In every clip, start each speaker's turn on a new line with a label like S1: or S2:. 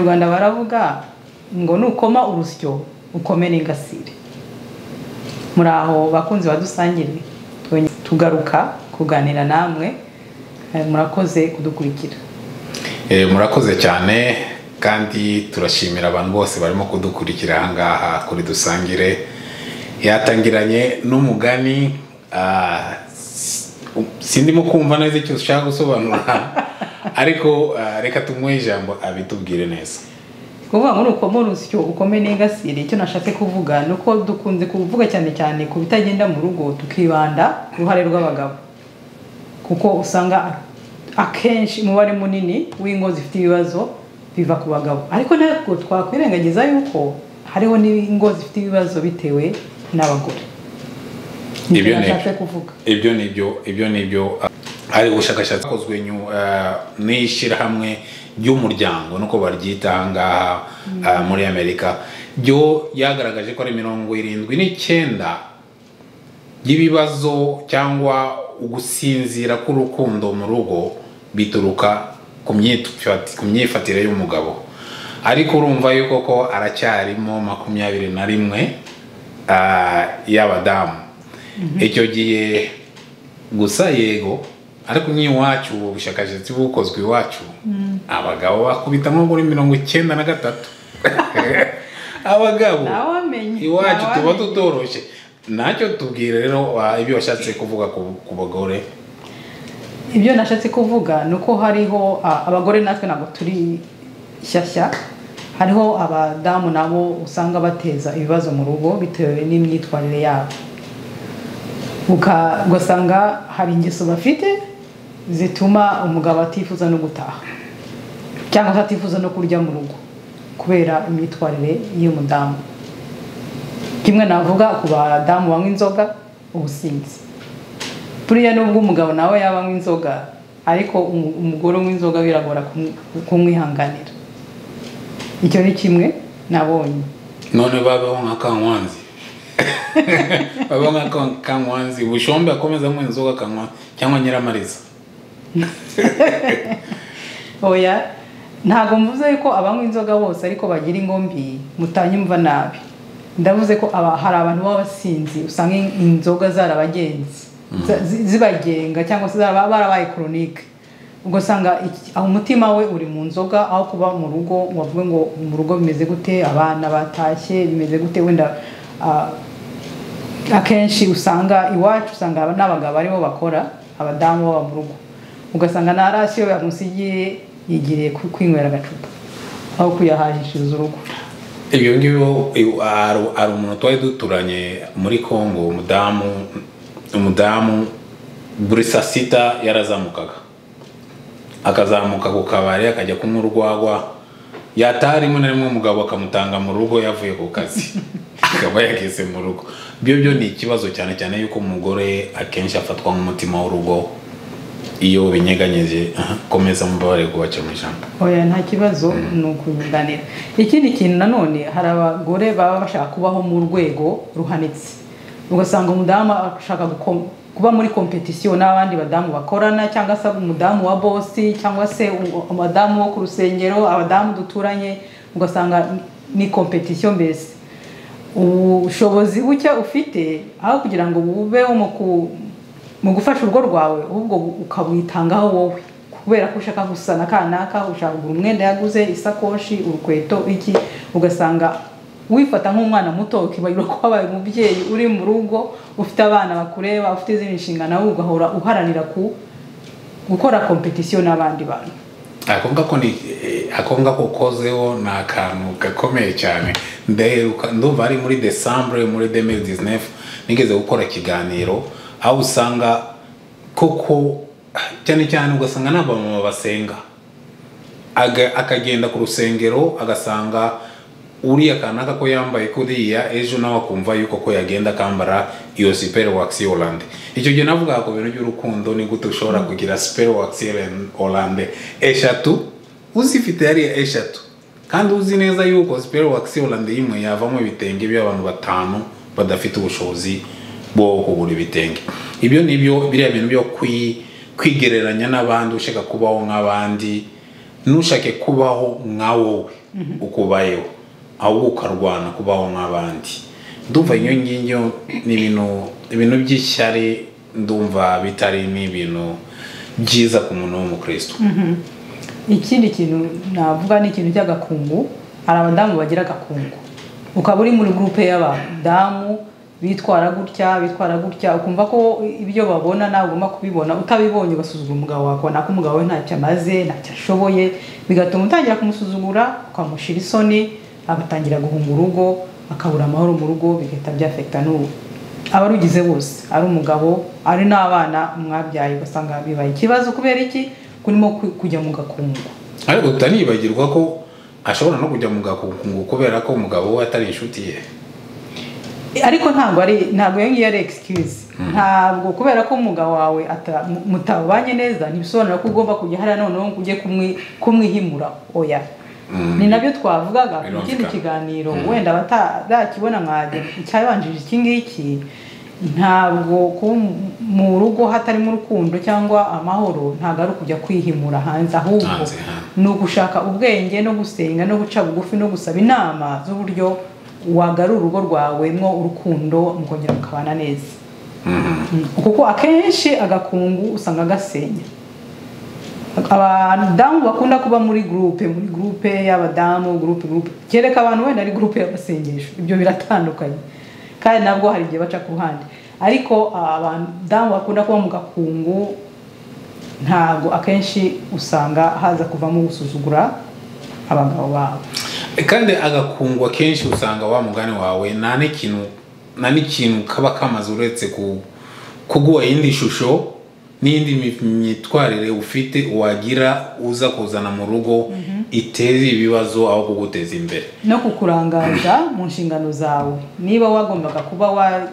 S1: Rwanda baravuga ngo nukoma urusyo ukome n'ingasire. Muri aho bakunzi badusangire, tugaruka kuganira namwe, murakoze kudukurikira.
S2: Murakoze cyane, kandi turashimira abantu bose barimo kudukurikira aha ngaha kuri Dusangire. Yatangiranye n'umugani, sindimo kumva neza icyo ushaka gusobanura, ariko reka tumuhe ijambo abitubwire neza.
S1: Kuvuga ngo nukoma urusyo ukome n'ingasire, icyo nashatse kuvuga ni uko dukunze kuvuga cyane cyane ku bitagenda mu rugo, tukibanda ku ruhare rw'abagabo, kuko usanga akenshi umubare munini w'ingo zifite ibibazo biva ku bagabo. Ariko ntabwo twakwirengagiza yuko hariho n'ingo zifite ibibazo bitewe n'abagore.
S2: Ibyo ni
S1: nashatse kuvuga.
S2: Ibyo ni byo. Hari ubushakashatsi bukozwe n'ishyirahamwe ry'umuryango, nuko baryita aha ngaha muri Amerika, ryo ryagaragaje ko ari 79 y'ibibazo cyangwa ugusinzira k'urukundo mu rugo bituruka ku myifatire y'umugabo. Ariko urumva yuko ko aracyarimo 21 y'abadamu icyo gihe gusa. Yego, ariko nk'iwacu, ubu bushakashatsi bukozwe iwacu, abagabo bakubita nko muri 93 abagabo.
S1: Ntawamenya.
S2: Iwacu tuba
S1: Ntawamenya.
S2: tutoroshye. Ntacyo, tubwire rero ibyo washatse kuvuga ku bagore.
S1: Ibyo nashatse kuvuga ni uko hariho abagore, natwe ntabwo turi shyashya, hariho abadamu nabo usanga bateza ibibazo mu rugo bitewe n'imyitwarire yabo. Ugasanga hari ingeso bafite zituma umugabo atifuza no gutaha cyangwa se atifuza no kurya mu rugo kubera imyitwarire y'umudamu. Kimwe navuga ku badamu banywa inzoga, ubusinzi. Buriya nubwo umugabo nawe yaba anywa inzoga, ariko umugore unywa inzoga biragora kumwihanganira. Icyo ni kimwe nabonye.
S2: None babeho nka Kankwanzi, babeho nka Kankwanzi Bushombe, akomeza anywa inzoga akanywa, cyangwa Nyiramariza.
S1: Oya, ntabwo mvuze yuko abanywa inzoga bose ariko bagira ingo mbi, mutanyumva nabi. Ndavuze ko hari abantu baba basinzi, usanga inzoga zarabagenzi, zibagenga cyangwa se barabaye chronique, ugasanga aho umutima we uri mu nzoga aho kuba mu rugo, ngo avuge ngo mu rugo bimeze gute, abana batashye bimeze gute. Wenda akenshi usanga iwacu, usanga n'abagabo aribo bakora, abadamu baba mu rugo, ugasanga nta ration yamusigiye, yigiriye kwinywera agacupa aho kuyahahishiriza urugo.
S2: Ibyo ngibyo, hari umuntu twari duturanye muri Congo, umudamu buri saa sita yarazamukaga, akazamuka ku kabari, akajya kunywa urwagwa, yataha rimwe na rimwe umugabo akamutanga mu rugo yavuye ku kazi, akaba yageze mu rugo. Byo ni ikibazo cyane cyane yuko umugore akenshi afatwa nk'umutima w'urugo. Iyo binyeganyeje, aha, komeza, mubabare kubaca mu ijambo.
S1: Oya, nta kibazo, ni ukunyunganira. Ikindi kintu nanone, hari abagore baba bashaka kubaho mu rwego ruhanitse, ugasanga umudamu ashaka kuba muri compétition n'abandi badamu bakorana, cyangwa se umudamu wa boss, cyangwa se umudamu wo ku rusengero, abadamu duturanye, ugasanga ni compétition mbese. Ubushobozi buke ufite, aho kugira ngo bubeho mu gufasha urugo rwawe, ahubwo ukabwitangaho wowe kubera ko ushaka gusa na kanaka, ushaka kugura umwenda yaguze, isakoshi, urukweto, iki, ugasanga wifata nk'umwana muto, ukibagirwa ko wabaye umubyeyi, uri mu rugo, ufite abana bakureba, ufite izindi nshingano, wowe ugahora uharanira ku gukora compétition n'abandi bantu.
S2: Ako ngako ni ako ngako ukozeho ni akantu gakomeye cyane. Ndaheruka, ndumva ari muri Décembre muri 2019, nigeze gukora ikiganiro aho usanga koko cyane cyane ugasanga n'abamama basenga, akagenda ku rusengero, agasanga uriya kanaka ko yambaye kuriya, ejo nawe akumva yuko ko yagenda akambara iyo Super Wax Hollande. Icyo gihe navuga ku bintu by'urukundo: ni gute ushobora kugira Super Wax Hollande eshatu, uzifite hariya eshatu, kandi uzi neza yuko Super Wax Hollande imwe yavamo ibitenge by'abantu batanu badafite ubushobozi bwo kugura ibitenge? Ibyo nibyo biriya bintu byo kwigereranya n'abandi, ushaka kubaho nk'abandi, ntushake kubaho nka wowe. uko ubayeho, ahubwo ukarwana kubaho nk'abandi. Ndumva iyo ngiyo ni ibintu by'ishyari, ndumva bitari n'ibintu byiza ku muntu w'umukristo.
S1: Ikindi kintu navuga ni ikintu cy'agakungu. Hari abadamu bagira agakungu, ukaba uri muri groupe y'abadamu bitwara gutya bitwara gutya, ukumva ko ibyo babona nawe ugomba kubibona, utabibonye ugasuzugura umugabo wawe, ukabona ko umugabo we ntacyo amaze, ntacyo ashoboye, bigatuma utangira kumusuzugura, ukamushira isoni, agatangira guhunga urugo, akabura amahoro mu rugo, bigahita byafekta n'ubu abarugize bose, ari umugabo ari n'abana mwabyaye, ugasanga bibaye ikibazo. Kubera iki? Kurimo kujya mu gakungu.
S2: Ariko tutanibagirwa ko ashobora no kujya mu gakungu kubera ko umugabo we atari inshuti ye.
S1: Ariko ntabwo iyo ngiyo ari excuse. Ntabwo kubera ko umugabo wawe mutabanye neza ntibisobanura ko ugomba kujya hariya noneho ujye kumwihimura, oya. Ni nabyo twavugaga mu kindi kiganiro, wenda batarakibona mwajya icyabanjije iki ngiki. Ntabwo mu rugo hatarimo urukundo cyangwa amahoro, ntabwo ari ukujya kwihimura hanze, ahubwo ni ugushaka ubwenge no gusenga no guca bugufi no gusaba inama z'uburyo wagarura urugo rwawe mwo urukundo, mukongera mukabana neza. Kuko akenshi agakungu usanga gasenya. Abadamu bakunda kuba muri groupe y'abadamu, groupe kereka abantu wenda ari groupe y'abasengesho, ibyo biratandukanye kandi nabwo hari igihe baca ku ruhande. Ariko abadamu bakunda kuba mu gakungu ntabwo akenshi usanga haza kuvamo gusuzugura abagabo babo.
S2: Kandi agakungu akenshi usanga wa mugani wawe nta n'ikintu kaba kamaze uretse kuguha iyindi shusho n'indi myitwarire ufite wagira uza kuzana mu rugo iteza ibibazo aho kuguteza imbere
S1: no kukurangaza mu nshingano zawe. Niba wagombaga kuba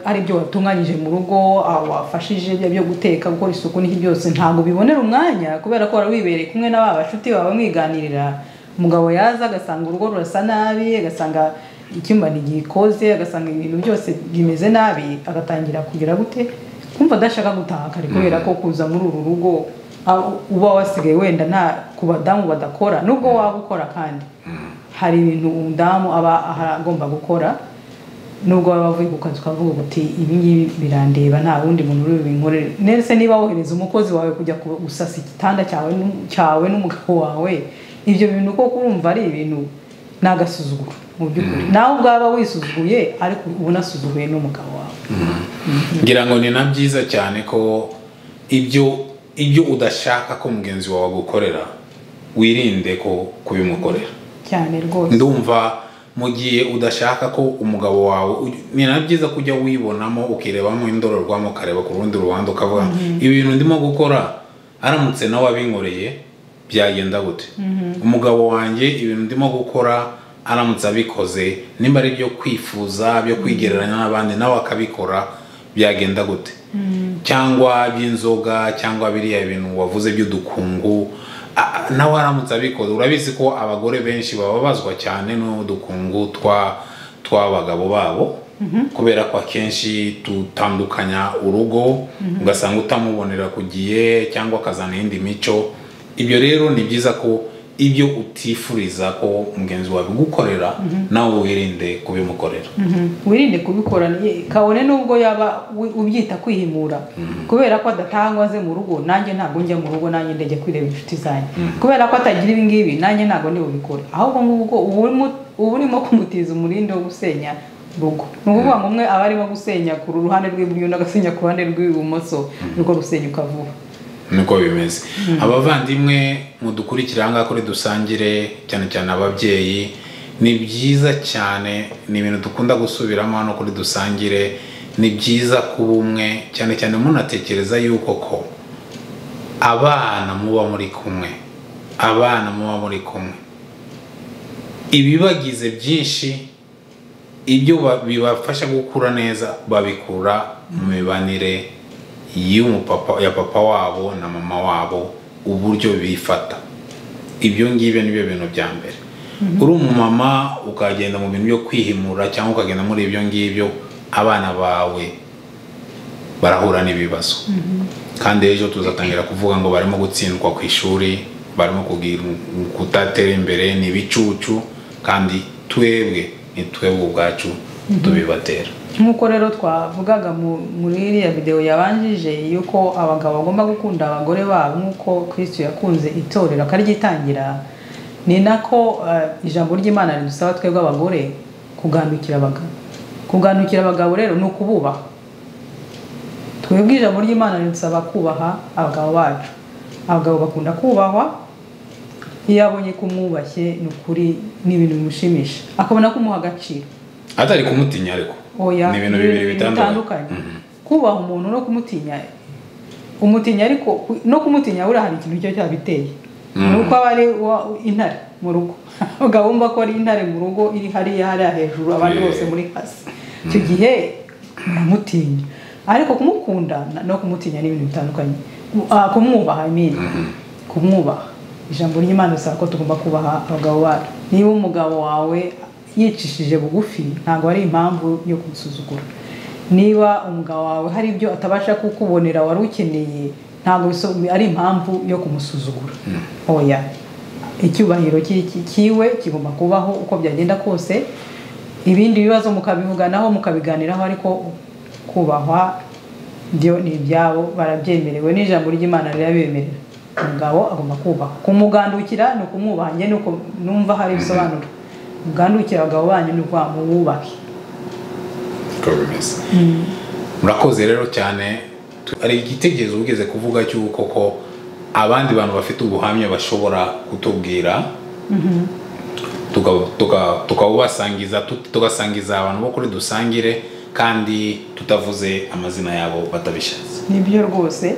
S1: ari byo watunganyije mu rugo, wafashije byo guteka, gukora isuku n'iki byose, ntabwo bibonera umwanya kubera ko wari wibereye kumwe n'aba bashuti bawe mwiganirira. Umugabo yaza agasanga urugo rurasa nabi, agasanga icyumba ntigikoze, agasanga ibintu byose bimeze nabi, agatangira kugira gute kumva adashaka gutaha kare, kubera ko kuza muri uru rugo uba wasigaye wenda nta ku badamu badakora, nubwo waba ukora kandi hari ibintu umudamu aba agomba gukora, nubwo waba avuye ku kazi ukavuga uti ibi ngibi birandeba nta wundi muntu uri bubinkorere. Nese niba wohereza umukozi wawe kujya gusasa igitanda cyawe n'umugabo wawe, ibyo bintu ko kurumva ari ibintu nagasuzuguro mu by'ukuri. Nawe ubwaba wisuzuguye ariko ubunasuzuguye n'umugabo wawe.
S2: Ngira ngo ni na byiza cyane ko ibyo udashaka ko mugenzi wawe agukorera wirinde ko kubimukorera
S1: cyane rwose.
S2: Ndumva mu gihe udashaka ko umugabo wawe, ni na byiza kujya wibonamo ukirebamo indorerwamo, ukareba ku rundi ruhande ukavuga ibintu ndimo gukora aramutse nawe abinkoreye byagenda gute? Umugabo wanjye ibintu ndimo gukora aramutse abikoze, nimba ari byo kwifuza byo kwigereranya n'abandi nawe akabikora byagenda gute? Cyangwa by'inzoga cyangwa biriya bintu wavuze by'udukungu nawe aramutse abikoze. Urabizi ko abagore benshi bababazwa cyane n'udukungu tw'abagabo babo, kubera ko akenshi tutandukanya urugo, ugasanga utamubonera ku gihe cyangwa akazana indi mico. Ibyo rero ni byiza ko ibyo utifuriza ko mugenzi wawe gukorera nawe wirinde kubimukorera.
S1: Wirinde kubikora kabone nubwo yaba ubyita kwihimura, kubera ko adatangwa aze mu rugo, nanjye ntabwo njya mu rugo, nanjye ndajya kwireba inshuti zanjye, kubera ko atagira ibi ngibi nanjye ntabwo ndi bubikore. Ahubwo ngubwo ubu urimo kumutiza umurindi wo gusenya urugo. Ni ukuvuga ngo umwe aba arimo gusenya ku ruhande rw'iburyo undi agasenya ku ruhande rw'ibumoso, urugo rusenyuka vuba.
S2: Niko bimeze. Abavandimwe mudukurikira aha ngaha kuri Dusangire, cyane cyane ababyeyi, ni byiza cyane, ni ibintu dukunda gusubiramo hano kuri Dusangire, ni byiza kuba umwe, cyane cyane munatekereza yuko ko abana muba muri kumwe, abana muba muri kumwe, ibibagize byinshi, ibyo bibafasha gukura neza babikura mu mibanire ya papa wabo na mama wabo, uburyo bifata. Ibyo ngibyo nibyo bintu bya mbere. Uri umumama ukagenda mu bintu byo kwihimura cyangwa ukagenda muri ibyo ngibyo, abana bawe barahura n'ibibazo. Kandi ejo tuzatangira kuvuga ngo barimo gutsindwa ku ishuri, barimo kutatera imbere, ni ibicucu. Kandi twebwe ni twebwe ubwacu tubibatera.
S1: Nk'uko rero twavugaga muri iriya video yabanjije yuko abagabo bagomba gukunda abagore babo nk'uko Kristo yakunze itorero akaryitangira, ni nako ijambo ry'Imana ridusaba twebwe abagore kugandukira abagabo. Kugandukira abagabo rero ni ukububaha. Twebwe ijambo ry'Imana ridusaba kubaha abagabo bacu. Abagabo bakunda kubahwa, iyo abonye kumwubashye ni ukuri ni ibintu bimushimisha, akabona ko umuha agaciro.
S2: Atari kumutinya ariko.
S1: Oya,
S2: ni ibintu bibiri bitandukanye.
S1: Kubaha umuntu no kumutinya, umutinya ariko no kumutinya buriya hari ikintu cyo cyabiteye. Nuko aba ari intare mu rugo. Abagabo bumva ko ari intare mu rugo iri hariya hariya hejuru, abandi bose muri hasi. Icyo gihe muramutinya. Ariko kumukunda no kumutinya ni ibintu bitandukanye. Kumwubaha, I mean. Kumwubaha. Ijambo ry'Imana risaba ko tugomba kubaha abagabo bacu. Niba umugabo wawe yicishije bugufi ntabwo ari impamvu yo kumusuzugura. Niba umugabo wawe hari ibyo atabasha kukubonera wari ukeneye ntabwo ari impamvu yo kumusuzugura. Oya, icyubahiro kiwe kigomba kubaho uko byagenda kose. Ibindi bibazo mukabivuganaho mukabiganiraho, ariko kubahwa byo ni ibyabo, barabyemerewe n'ijambo ry'Imana rirabemerera. Umugabo agomba kubaha. Kumugandukira ni ukumwubaha. Njye nuko numva hari ibisobanuro. Mugandukira abagabo banyu ni ukuvuga mububahe.
S2: Murakoze rero cyane. Hari igitekerezo ugeze kuvuga cy'uko ko abandi bantu bafite ubuhamya bashobora kutubwira, tukabubasangiza, tugasangiza abantu bo kuri Dusangire, kandi tutavuze amazina yabo batabishatse.
S1: Nibyo rwose,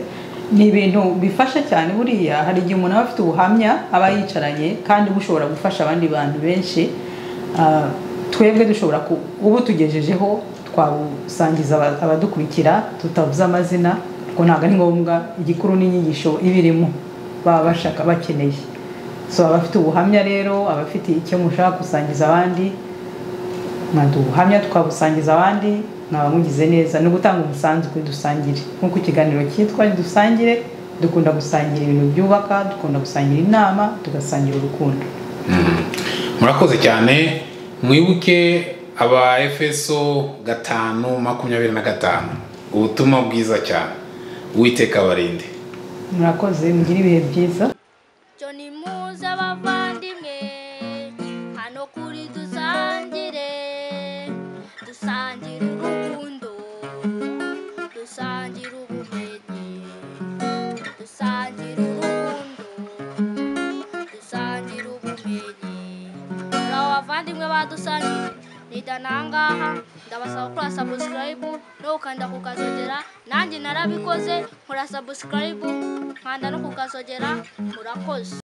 S1: ni ibintu bifasha cyane. Buriya hari igihe umuntu aba afite ubuhamya aba yicaranye kandi bushobora gufasha abandi bantu benshi. Twebwe dushobora ubu tugejejeho twabusangiza abadukurikira tutavuze amazina, kuko ntabwo ari ngombwa. Igikuru n'inyigisho ibirimo baba bashaka bakeneye. So abafite ubuhamya rero, abafite icyo mushaka gusangiza abandi, mwaduha ubuhamya tukabusangiza abandi, mwaba mugize neza. No gutanga umusanzu kuri Dusangire, nk'uko ikiganiro cyitwa Dusangire, dukunda gusangira ibintu byubaka, dukunda gusangira inama, tugasangira urukundo.
S2: Murakoze cyane. Mwibuke aba Efeso 5:25, ubutumwa bwiza cyane. Uwiteka abarinde.
S1: Murakoze, mugire ibihe byiza.
S3: Johnny muze abavandimwe hano kuri Dusangire, dusangire urukundo, dusangire ubumenyi, dusangire urukundo, dusangire ubumenyi. Abavandimwe badusangire nidanangaha, ndabasaba gukora subscribe no gukanda ku kazogera. Nanjye narabikoze, nkora subscribe nkanda no ku kazogera. Murakoze.